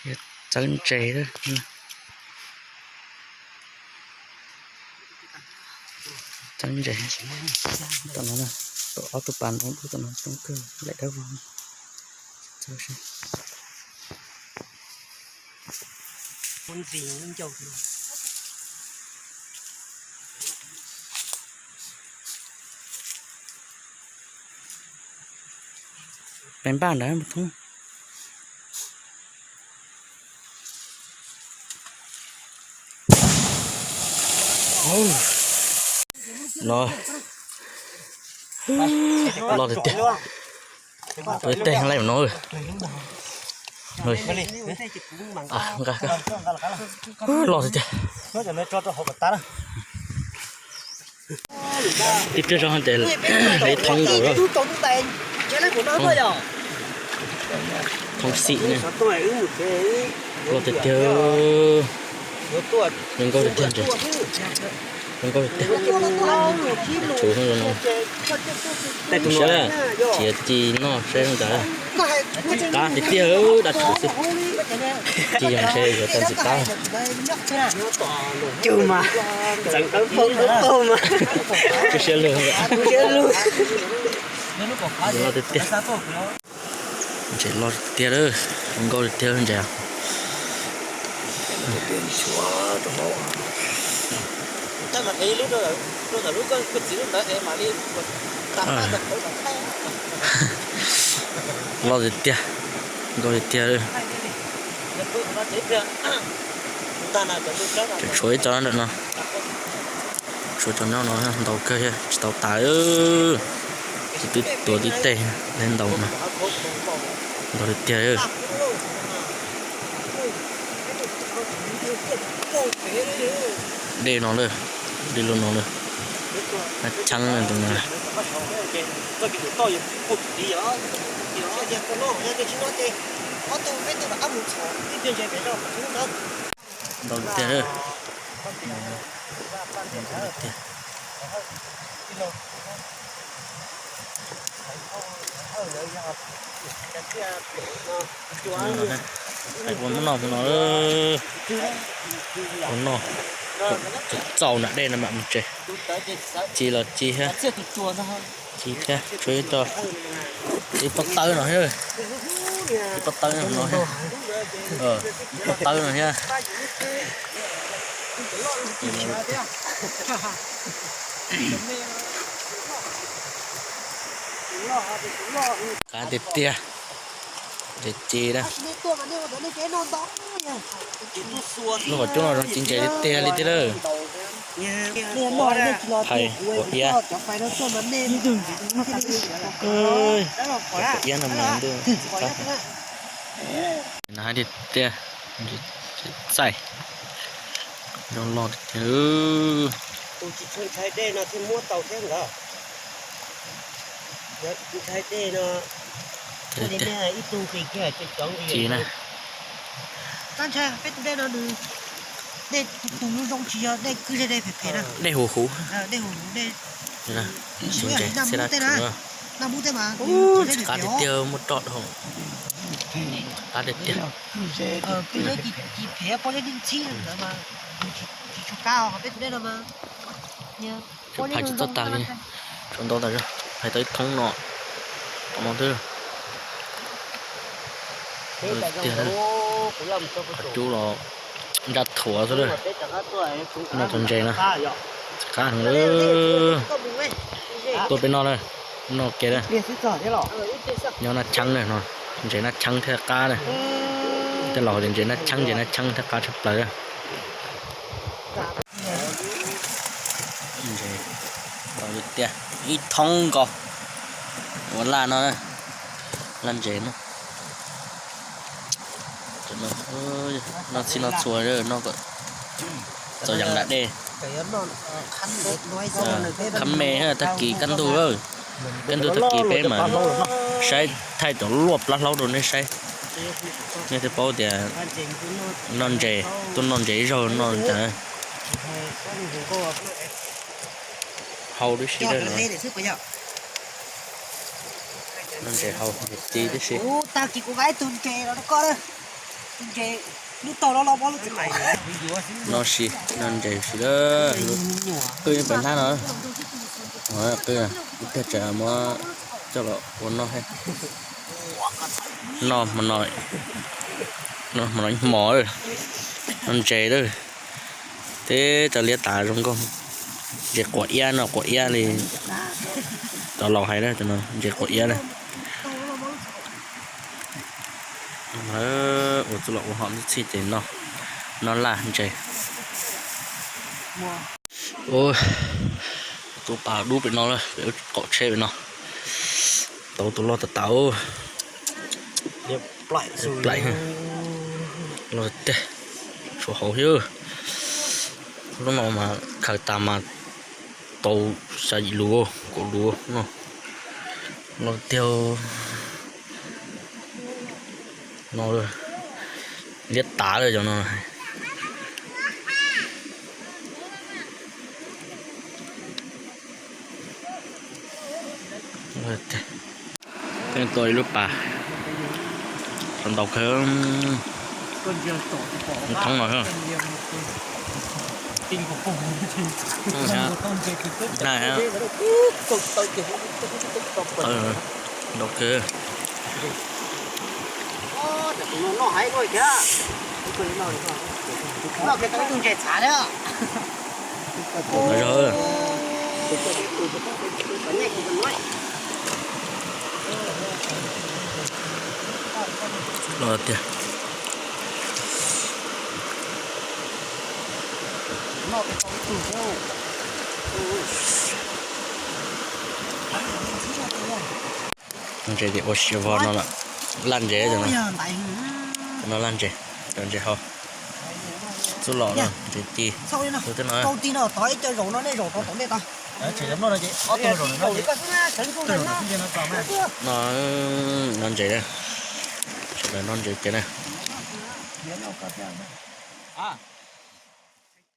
Txawb ntses, txawb ntses. Tom no, tom ob tug pas no, tom no coob kawg, laim dawb vog. Peb npaj ntawd mus thoob. No, loj tiag tiag. Tej laim no, loj tiag tiag. Tib pliag zog ces lawv thoob nkaus lawm. Thoob xim ne. Loj tiag tiag. Zoo nkauj tiag tiag ntses. Zoo nkauj tiag. Tshuav zoo no. Siav ci noj seb zoo cas. Qab tiag tiag, dab tshuav xwb. Ci ntshe yuav tau ntxim qab. Cug mas ntxeev dawb paug dawb paug mas. Siab lug. Siab lug. Loj tiag tiag. Ntses loj tiag tiag, zoo nkauj tiag tiag ntses. Loj tiag tiag, nkauj tiag tiag. Tshuav ib co ntawm no. Tshuav cov nyob no ntau kawg thiab tsis tau tas. Twb tuav tib teg thiab ntau no. Ntau tiag tiag. Dej no lawm, dej loj no lawm. Nab cheeb tus no. Ntau tiag. Hais ua no, ua no, ua no, txaus nram dej no mam mus tsev. Ci los ci thiab, ci thiab, tshuav ib co, ib pob tawb no thiab, ib pob tawb no thiab, ib pob tawb no thiab. Qab tiag tiag. Ntses ci na. Lub qhov cub no zoo ci ntses tiag tiag li thiab lawm. Phais quav iab. Quav iab no mas ntuj txim qab. No hais tiag tiag, txaij, zoo loj tiag tiag. Tus tsis tshua ntshai dej no thiaj muab tau thiab ntag. Ntshai dej no, ib tug nqis kiag tseem cov nqis. Ci na. Tab ntshai peb tus dej no nws, dej tus zoo tsis yog dej kwj, dej phem phem na. Dej huv huv. Dej huv huv, dej. Naj Mub tej na, Naj Mub tej mas. Qab tiag tiag, muab roj dhau. Qab tiag tiag. Kwj zeb ci phem, pob zeb ntxhib ntawd mas tsis tshua qab, ho peb tus dej no mas phais tsis txog tag li, tshuav ntau tas zog, phais tau ib thoob no, tom no twb tiag. Qhov cub los nraj thuav xwb lawm. Noj cov ntses na, qab heev lawm. Tuaj peb noj na, noj kiag na. Nyob Naj Cheeb na no, ntses Naj Cheeb thiab qab na. Tej laus tias ntses Naj Cheeb, ntses Naj Cheeb thiab qab tshaj plaws. Ntses tiag, ib thoob nkaus. Ua laj no, laj ntses no. Noj txhij noj txhua no kom txaus yees nram dej. Khab me tag kis kaj ntug, kaj ntug tag kis peb mas saib thaij cov luaj plab hlaub rau nej saib. Nej thiaj paub tias noj ntses, tuaj noj ntses ib zaug noj cas. Hau tib si, noj ntses hau ci tib si. No si, no ntses si lawm. Qwj pem hnab no. Qwj, ib pliag tsam muab coj los ua noj thiab. Noj hmo no, noj hmo no ib hmos, no ntses lawm. Teb cov liab tav zoo nkauj. Ntses quav iab no, quav iab li cov laus hais na, ntses quav iab na. Ua txuj lom ua hom ntxhib ces noj, noj laj ntses. Tus pas dub pem no lawm, pem lub qaum tsheb pem no. Tau tus loj tas tas. Plaim, loj tiag, tshuav hauv thiab. Lub no mas khaws tas mas tau xya yim lus, kaum lus no. Loj tiag. No liab tav lawm cov no. Peb tua ib lub pas, qhov ntau kawg, thoob no. Ntau kawg. Los tiag. Ntses ces ua siav vog no lawm. Laj ntses, no laj ntses, cov ntses hau. Txuj lom no, ntses ci. Tus twb no. No, no ntses na. Sawv daws noj ntses ces na.